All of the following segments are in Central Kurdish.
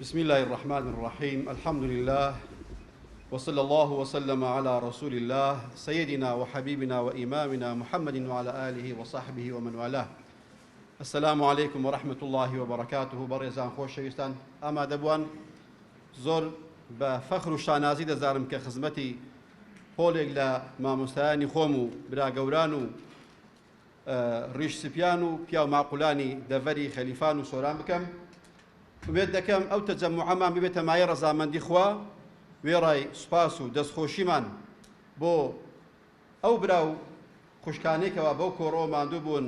بسم اللە الرحمن الرحیم الحمد للە وصلی اللە وسلم علی رسول اللە سیدنا وحبیبنا وامامنا محمد وعلی آله وصحبه ومن والاه السلام علیکم ورحمة اللە وبرکاته بەڕێزان خۆشەویستان ئامادەبووان زۆر بە فەخر و شانازی دەزانم کە خزمەتی پۆلێک لە مامۆستایانی خۆم و برا گەوران و ڕیش سپیان و پیاو ماقولانی دەڤەری خەلیفان و سۆران بکەم. ئومێد دەکەم ئەو تەجەموعەمان ببێتە مایەی ڕەزامەندی خوا، وێڕای سوپاس و دەستخۆشیمان بۆ ئەو برا و خوشکانەی کەوا بەو کۆڕەوە ماندوو بوون،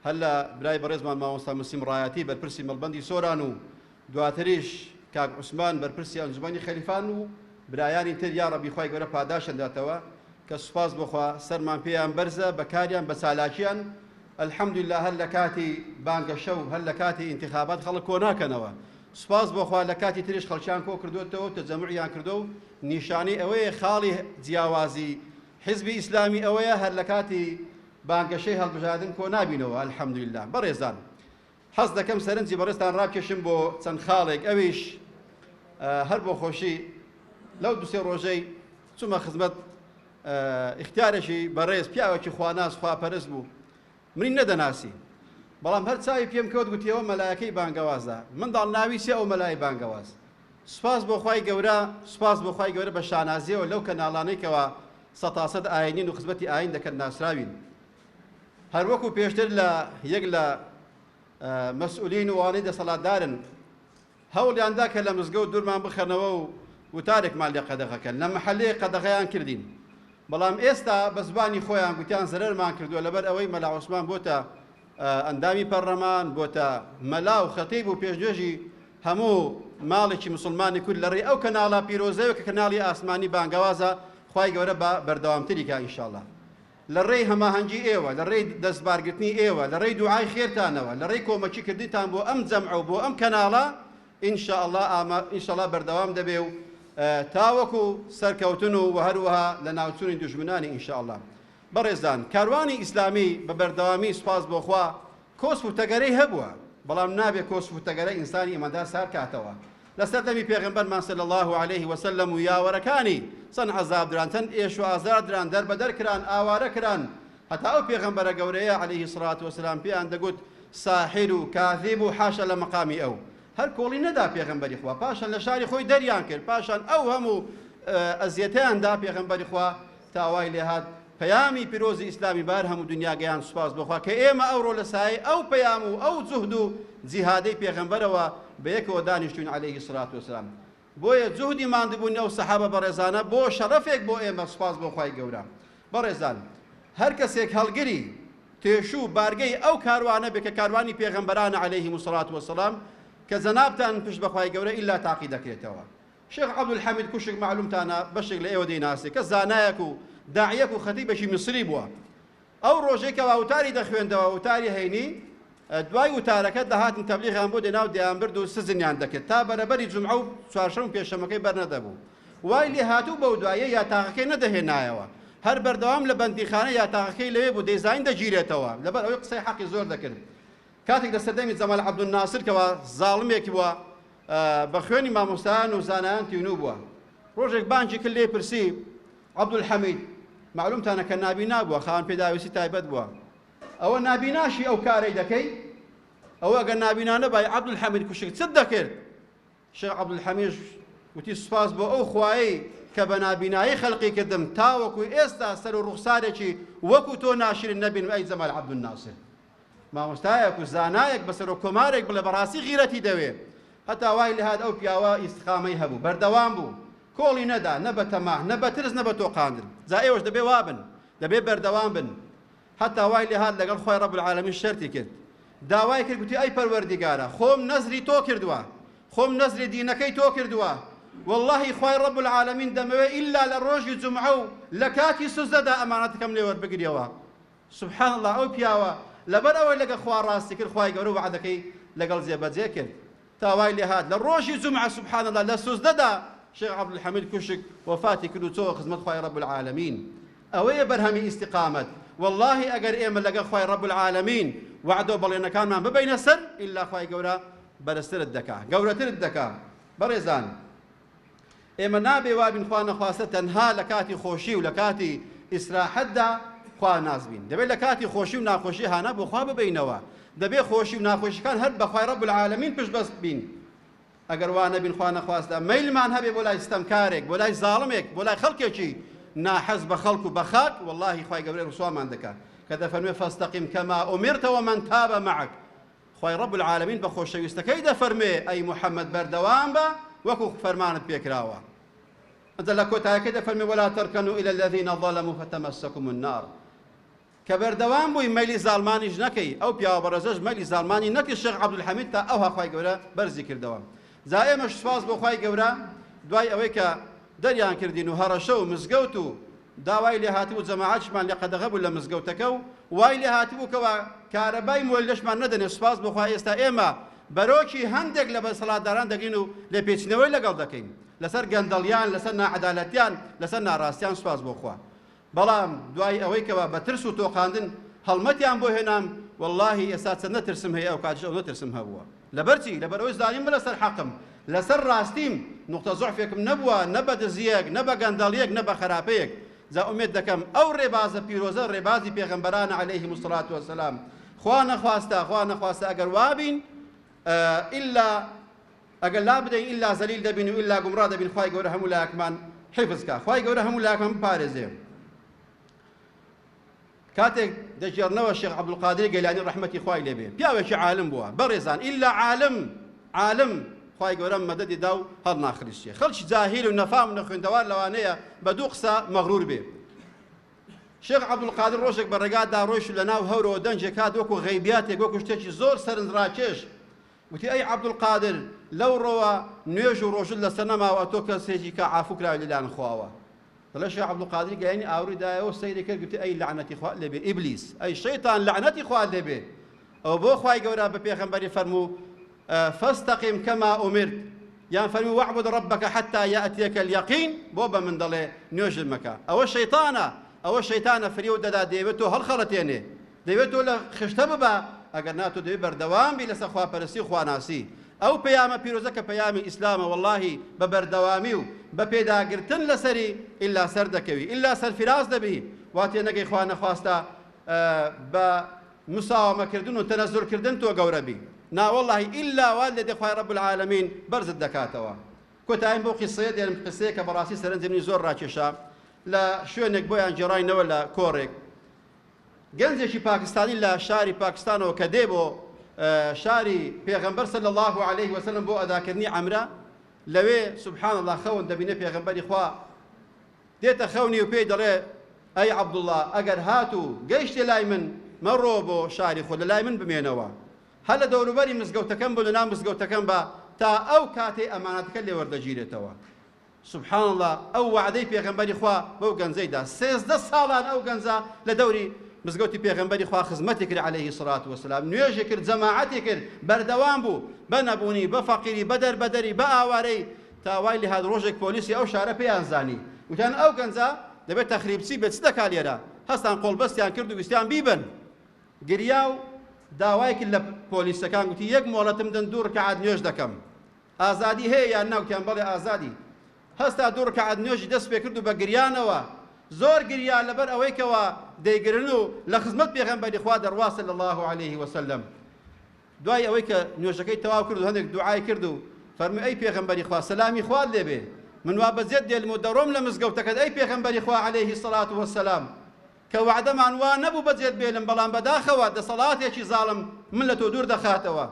هەر لە برای بەڕێزمان مامۆستا موسلیم ڕایەتی بەرپرسی مەڵبەندی سۆران و دواتریش کاک عوسمان بەرپرسی ئەنجومەنی خەلیفان و برایانی تر یاڕەبی خوای گەورە پاداشتیان داتەوە کە سوپاس بۆ خوا سەرمان پێیان بەرزە بە کاریان بە چالاکیان الحمدللە هەر لە کاتی بانگەشە و هەر لە کاتی ئینتخابات خەڵک کۆ ناکەنەوە سوپاس بۆ خوا لە کاتی تریش خەڵکیان کۆ کردۆتەوە و تەجەموعیان کردۆ و نیشانەی ئەوەیە خاڵی جیاوازی حزبی ئیسلامی ئەوەیە هەر لە کاتی بانگەشەی هەڵبژاردن کۆ نابینەوە الحمدللە بەڕێزان حەز دەکەم سەرنجی بەڕێزتان ڕابکێشم بۆ چەند خاڵێک ئەویش هەر بۆ خۆشی لەو دوسێ ڕۆژەی چوومە خزمەت ئیختیارێکی بەڕێز پیاوێکی خواناس خواپەرست بوو منی نەدەناسی بەڵام هەر چاوی پێم کەوت گوتیەوە مەلایەکەی بانگەوازە منداڵ ناوی چیە ئەو مەلای بانگەواز سوپاس بۆ خوای گەورە سوپاس بۆ خوای گەورە بە شانازیەوە لەو کەناڵانەی کەوا سەتاسەد ئاینین و خزمەتی ئاین دەکەن ناسراوین هەروەکو پێشتر لە یەک لە مەسئولین و ئەوانەی دەسەڵاتدارن هەوڵیان دا کە لە مزگەوت دوورمان بخەنەوە و وتارێکمان لێ قەدەغە کەن لە مەحەلەیەک قەدەغەیان کردین بەڵام ئێستا بە زبانی خۆیان گوتیان زەرەرمان کردووە لەبەر ئەوەی مەلا عوسمان بۆتە ئەندامی پەرلەمان بۆتە مەلا و خەتیب و پێشنوێژی هەموو ماڵێکی مسلمانی کورد لە ڕێی ئەو کەناڵە پیرۆزەوە کە کەناڵی ئاسمانی بانگەوازە خوای گەورە بە بەردەوامتری کا ئینشاءاللە لە ڕێی هەماهەنگی ئێوە، لە ڕێی دەستبارگرتنی ئێوە، لە ڕێی دوعای خێرتانەوە، لە ڕێی کۆمەکی کردنتان بۆ ئەم جەمعە و بۆ ئەم کەناڵە، ان شاء اللە ئامە ان شاء اللە بەردەوام دەبێ و تاوەکو سەرکەوتن و وە هەروەها لەناوچوونی دوژمنانی ان شاء اللە. بەڕێزان، کاروانی ئیسلامی بە بەردەوامی سوپاس بۆ خوا کۆسپ و تەگەرەی هەبووە، بەڵام نابێ کۆسپ و تەگەرە ئینسانی ئیماندار سار کاتەوە. لە سەردەمی پێغەمبەرمان صلی اللە علیه وسلم و یاوەرەکانی چەند عەزاب دران، چەند ئێش و ئازار دران، دەربەدەر کران، ئاوارە کران، هەتا ئەو پێغەمبەرە گەورەیە علیه الصلوة والسلام پێیان دەگوت ساحر و کاذب و حاشا لە مەقامی ئەو. هەر کۆڵی نەدا پێغەمبەری خوا، پاشان لە شاری خۆی دەریان کرد، پاشان ئەو هەموو ئەزیەتەیان دا پێغەمبەری خوا تا وای لێهات پەیامی پیرۆزی ئیسلامی بار هەموو دنیا گەیاند سوپاس بۆ خوا کە ئێمە ئەوڕۆ لە سایەی ئەو پەیام و ئەو جوهد و جیهادەی پێغەمبەرەوە بەیەکەوە دانیشتوین علیه الصلوة والسلام بۆیە جوهدی ماندبوونی ئەو سەحابە بەڕێزانە بۆ شەڕەفێک بۆ ئێمە سوپاس بۆ خوای گەورە بەڕێزان هەر کەسێک هەڵگری تێشوو بارگەی ئەو کاروانە بێ کە کاروانی پێغەمبەرانە علیهم الصلوة والسلام کە جەنابتان پشت بەخوای گەورە ئیلا تاقی دەکرێتەوە شێخ عەبدولحەمید کوشک مەعلومتانە بەشێک لە ئێوە دەیناسێ کە زانایەک و داعیەک و خەتیبێکی میسری بووە ئەو ڕۆژەی کەوا وتاری دەخوێندەوە وتاری هەینی دوای وتارەکە دەهاتن تەبلیغیان بۆ دێنا و دەیانبرد و سزنیان دەکرد تا بەرەبەری جومعە و چوارشەم و پێنجشەمەکەی بەر نەدەبوو وای لێ هاتوو بەو دواییە یاتاغەکەی نەدەهێنایەوە هەر بەردەوام لە بەندیخانە یاتاغەکەی لەوێ بوو دەیزانی دەگیرێتەوە لەبەر ئەوەی قسەی حەقی زۆر دەکرد کاتێک لە سەردەمی جەمال عەبدولناسر کەوا زاڵمێک بووە بە خوێنی مامۆستایان و زانایان تینوو بووە. ڕۆژێک بانگی کرد لێی پرسی، عەبدولحەمید، مەعلومتانە کە نابینا بووە، خاوەن پێداویستی تایبەت بووە. ئەوە نابیناشی ئەو کارەی دەکەی؟ ئەوە ئەگەر نابینا نەبای عەبدولحەمید کوشک چت دەکرد؟ شێخ عەبدولحەمیدش وتی سوپاس بۆ ئەو خوایەی کە بە نابینایی خەلقی کردم تاوەکو ئێستا سەر و ڕوخسارێکی وەکو تۆ ناشرین نەبینم ئەی جەمال عەبدولناسر. مامۆستایەک و زانایەک بە سەرۆک کۆمارێک بڵێ بەڕاستی غیرەتی دەوێ هەتا وای لێهات ئەو پیاوە ئیستقامەی هەبوو بەردەوام بوو کۆڵی نەدا نە بە تەماح نە بە ترس نە بە تۆقاندن جا ئێوەش دەبێ وابن دەبێ بەردەوام بن هەتا وای لێهات لەگەڵ خوای رب العالمین شەرتی کرد داوای کرد گوتی ئەی پەروەردیگارە خۆم نەزری تۆ کردووە خۆم نەزری دینەکەی تۆ کردووە واللهی خوای رب العالمین دەمەوێ ئیلا لە ڕۆژی جومعە و لە کاتی سوجدەدا ئەمانەتەکەم لێ وەربگریەوە سبحان اللە ئەو پیاوە لەبەر ئەوەی لەگەڵ خوا ڕاستی کرد خوای گەورە وەعدەکەی لەگەڵ جێبەجێ کرد تا وای لێهات لە ڕۆژی جومعە سبحان اللە لە سوجدەدا شێخ عەبدولحەمید کوشک وەفاتی کرد و چۆوە خزمەت خوای رب العالمین ئەوەیە بەرهەمی ئیستیقامەت واللهی ئەگەر ئێمە لەگەڵ خوای رب العالمین وەعدە و بەڵێنەکانمان ببەینە سەر ئیلا خوای گەورە بەرزترت دەکا گەورەترت دەکا. بەڕێزان ئێمە نابێ وابین خوا نەخواستە تەنها لە کاتی خۆشی و لە کاتی ئیسراحەتدا خوا ناز بین. دەبێت لە کاتی خۆشی و ناخۆشی هانا بۆ خوا ببەینەوە. دەبێت خۆشی و ناخۆشیەکان هەر بە خوای رب العالمین پشت بەست بین. ئەگەر وا نەبین خوا نەخواستە مەیلمان هەبێ بۆ لای ستەمکارێک، بۆ لای زاڵمێک، بۆ لای خەڵکێکی ناحەز بە خەڵک و بە خاک، وەڵاهی خوای گەورە ڕسوامان دەکا کە دەفەرموێ فاستقم کما امرت ومن تاب معک. خوای رب العالمین بە خۆشەویستەکەی دەفەرموێ ئەی محمد بەردەوام بە وەکو فەرمانت پێکراوە. ئەجا لە کۆتایەکەی دەفەرموێ ولا ترکنوا الی الذین ظلموا فتمسکم النار. کە بەردەوام بووی مەیلی زاڵمانیش نەکەی، ئەو پیاوە بەڕێزەش مەیلی زاڵمانی نەکرد شێخ عەبدولحەمید تا ئەوها خوای گەورە بەرزی کردەوە. جا ئێمەش سوپاس بۆ خوای گەورە دوای ئەوەی کە دەریان کردین و هەڕەشە و مزگەوت و داوای لێ هاتبوو جەماعەتیشمان لێ قەدەغە بوو لە مزگەوتەکە و وای لێ هاتبوو کەوا کارەبای مۆلیدەشمان نەدەنێ سوپاس بۆ خوا ئێستا ئێمە بەرۆکی هەندێک لە بەسەڵاتداران دەگرین و لێپێچینەوەی لەگەڵ دەکەین لەسەر گەندەڵیان لەسەر ناعەدالەتیان لەسەر ناڕاستیان سوپاس بۆ خوا بەڵام دوای ئەوەی کەوا بە ترس و تۆقاندن هەڵمەتیان بۆ هێنام، وەڵڵاهی ئێستا چەندە ترسم هەیە ئەوکاتیش ئەونە ترسم هەبووە. لەبەر چی؟ لەبەر ئەوەی زانیم لەسەر حەقم، لەسەر ڕاستیم، نوقتە زوعفێکم نەبووە نە بە دزییەک، نە بە گەندەڵییەک، نە بە خەراپەیەک. جا ئومێد دەکەم ئەو ڕێبازە پیرۆزە ڕێبازی پێغەمبەرانە علیهم الصلوة والسلام، خوا نەخواستە، خوا نەخواستە ئەگەر وابین ئیلا ئەگەر لابدەین ئیلا زەلیل دەبین و ئیلا گومڕا دەبین خوای گەورە هەموو لایەکمان حیفز کا خوای گەورە هەموو لایەکمان بپارێزێ کاتێک دەگێڕنەوە شێخ عەبدولقادری گەیلانی ڕەحمەتی خوای لێبێ پیاوێکی عالم بووە بەڕێزان ئیلا عالم عالم خوای گەورە مەدەدی دا و هەڵناخریشێ خەڵکی جاهیل و نەفام و نەخوێندەوار لەوانەیە بە دوو قسە مەغرور بێ شێخ عەبدولقادر ڕۆژێک بە ڕێگادا ڕۆیشت لە ناو هەورەوە دەنگێک هات وەکو غەیبیاتێک وەکو شتێکی زۆر سەرنجڕاکێش وتی، ئەی عەبدولقادر لەوڕۆوە نوێژ و ڕۆژوت لەسەر نەماوە ئەتۆ کەسێکی کە عافو کراوی لەلایەن خواوە. دەڵێ شێخ عەبدولقادری گەیانی ئاوڕی دایەوە و سەیری کرد گوتی، ئەی لەعنەتی خوات لێ بێ ئیبلیس، ئەی شەیتان لەعنەتی خوات لێ بێ. ئەوە بۆ خوای گەورە بە پێغەمبەری فەرموو، فاستقم کما امرت، یان فەرمووی واعبد ربک حتی یاتیک الیقین، بۆ بە من دەڵێ نوێژت مەکە. ئەوە شەیتانە، ئەوە شەیتانە فریوت دەدا دەیەوێت تۆ هەڵخەڵەتێنێ. دەیەوێت تۆ لە خشتە ببا، ئەگەر نا تۆ دەبێت بەردەوام بی لەسەر خواپەرستی و خواناسی. ئەو پەیامە پیرۆزە کە پەیامی ئیسلامە وەڵاهی بە بەردەوامی و بە پێداگرتن لەسەری ئیلا سەردەکەوی ئیلا سەرفیراز دەبی، وا تێنەگەی خوا نەخواستە بە مساوەمەکردن و تەنەزول کردن تۆ گەورە بی، نا وەڵاهی ئیلا وات لێدێ خوای رب العالمین بەرزت دەکاتەوە. کۆتاییم بەو قیسسەیە دێنم، قیسسەیەکە بەڕاستی سەرنجی منی زۆر ڕاکێشا، لە شوێنێک بۆیان گێڕاینەوە لە کۆڕێک، گەنجێکی پاکستانی لە شاری پاکستانەوە کە دێ بۆ شاری پێغەمبەر صلی اللە علیه وسلم بۆ ئەداکردنی عەمرە لەوێ سبحان اللە خەون دەبینێ پێغەمبەری خوا دێتە خەونی و پێی دەڵێ ئەی عەبدوڵڵا ئەگەر هات و گەیشتێ لای من مەڕۆ بۆ شاری خۆت لە لای من بمێنەوە هەر لە دەوروبەری مزگەوتەکەم بۆ لەناو مزگەوتەکەم بە تا ئەو کاتەی ئەمانەتەکە لێ وەردەگیرێتەوە سبحان اللە ئەو وەعدەی پێغەمبەری خوا بەو گەنجەی دا 13 ساڵان ئەو گەنجە لە دەوری مزگەوتی پێغەمبەری خوا خزمەتی کرد علیه الصلاة والسلام نوێژی کرد جەماعەتی کرد بەردەوام بوو بە نەبوونی بە فەقیری بە دەربەدەری بە ئاوارەی تا وای لێهات ڕۆژێک پۆلیسی ئەو شارە پێیان زانی وتیان ئەو گەنجە دەبێت تەخریبچی بێت چ دەکا لێرە هەستان قۆڵبەستیان کرد و ویستیان بیبەن گریا و داوای کرد لە پۆلیسەکان گوتی یەک مۆڵەتم دەن دوو ڕکعات نوێژ دەکەم ئازادی هەیە یان نا؟ وتیان بەڵێ ئازادی. هەستا دوو ڕکەعەت نوێژی دەست پێکرد و بە گریانەوە زۆر گریا لەبەر ئەوەی کەوا دەیگرن و لە خزمەت پێغەمبەری خوا دەڕوا صلی اللە علیه وسلم. دوای ئەوەی کە نوێژەکەی تەواو کرد و هەندێک دوعای کرد و فەرمووی ئەی پێغەمبەری خوا سەلامی خوات لێ بێ من وا بەجێت دێلم و دەڕۆم لە مزگەوتەکەت ئەی پێغەمبەری خوا علیه الصلاة والسلام کە وەعدەمان وا نەبوو بەجێت بێلم بەڵام بەداخەوە دەسەڵاتێکی زاڵم من لە تۆ دوور دەخاتەوە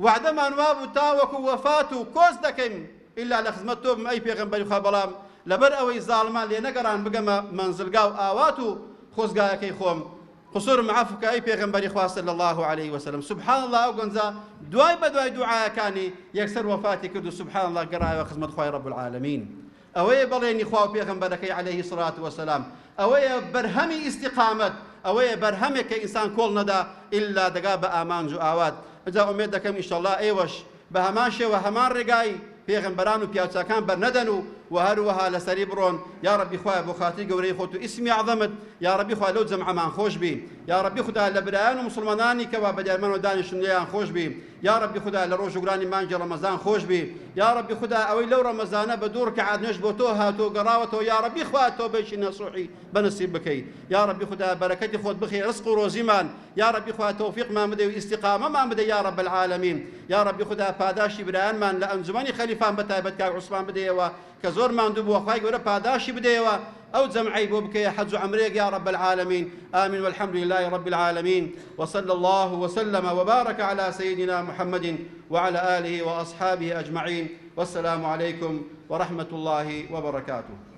وەعدەمان وابوو تاوەکو وەفات و کۆچ دەکەین ئیلا لە خزمەت تۆ بم ئەی پێغەمبەری خوا بەڵام لەبەر ئەوەی زاڵمان لێ نەگەڕان بگەمە مەنزلگا و ئاوات و خۆزگایەکەی خۆم قسورم عەفو کە ئەی پێغەمبەری خوا صلی اللە علیه وسلم سبحان اللە ئەو گەنجە دوای بەدوای دوعایەکانی یەکسەر وەفاتی کرد و سبحان اللە گەڕایەوە خزمەت خوای رب العالمین ئەوەیە بەڵێنی خوا و پێغەمبەرەکەی علیە الصلوة والسلام، ئەوەیە بەرهەمی ئیستیقامەت، ئەوەیە بەرهەمێک کە ئینسان کۆڵ نەدا ئیلا دەگا بە ئامانج و ئاوات، ئینجا ئومێد دەکەم ئیشەڵا ئێوەش بە هەمان شێوە هەمان ڕێگای پێغەمبەران و پیاوچاکان بەرنەدەن و و هەروەها لەسەری بڕۆن یاڕەبی خوایە بۆ خاتری گەورەی خۆت و ئیسمی ئەعزەمت یاڕەبی خوا لەو جەمعەمان خۆش بی یاڕەبی خودا لە برایان و موسڵمانانی کەوا بە دیارمانەوە دانیشتن لێیان خۆش بی یاڕەبی خودا لە ڕۆژوگرانی مانگی ڕەمەزان خۆش بی یاڕەبی خودا ئەوەی لەو ڕەمەزانە بە دوو ڕکعات نوێژ بۆ تۆ هاتووە گەڕاوەتەوە یاڕەبی خوا تۆبەیەکی نەسوحی بەنسیب بکەی یاڕەبی خودا بەرەکەتی خۆت بخەی ڕزق و ڕۆزیمان یاڕەبی خوا تۆفیقمان بدەی و ئیستیقامەمان بدەی یاڕەب العالمین یاڕەبی خودا پاداشتی برایانمان لە ئەنجومەنی خەلیفان بەتایبەت کاک عوسمان بدەیەوە کە زۆر ماندوو بووە خوای گەورە پاداشتی بدەیەوە ئەو جەمعەی بۆ بکەیە حەج و عەمرەیەک یا رب العالمین آمین والحمد لله رب العالمین وصلى الله وسلم وبارك على سيدنا محمد وعلى آله وأصحابه أجمعين والسلام عليكم ورحمة الله وبركاته.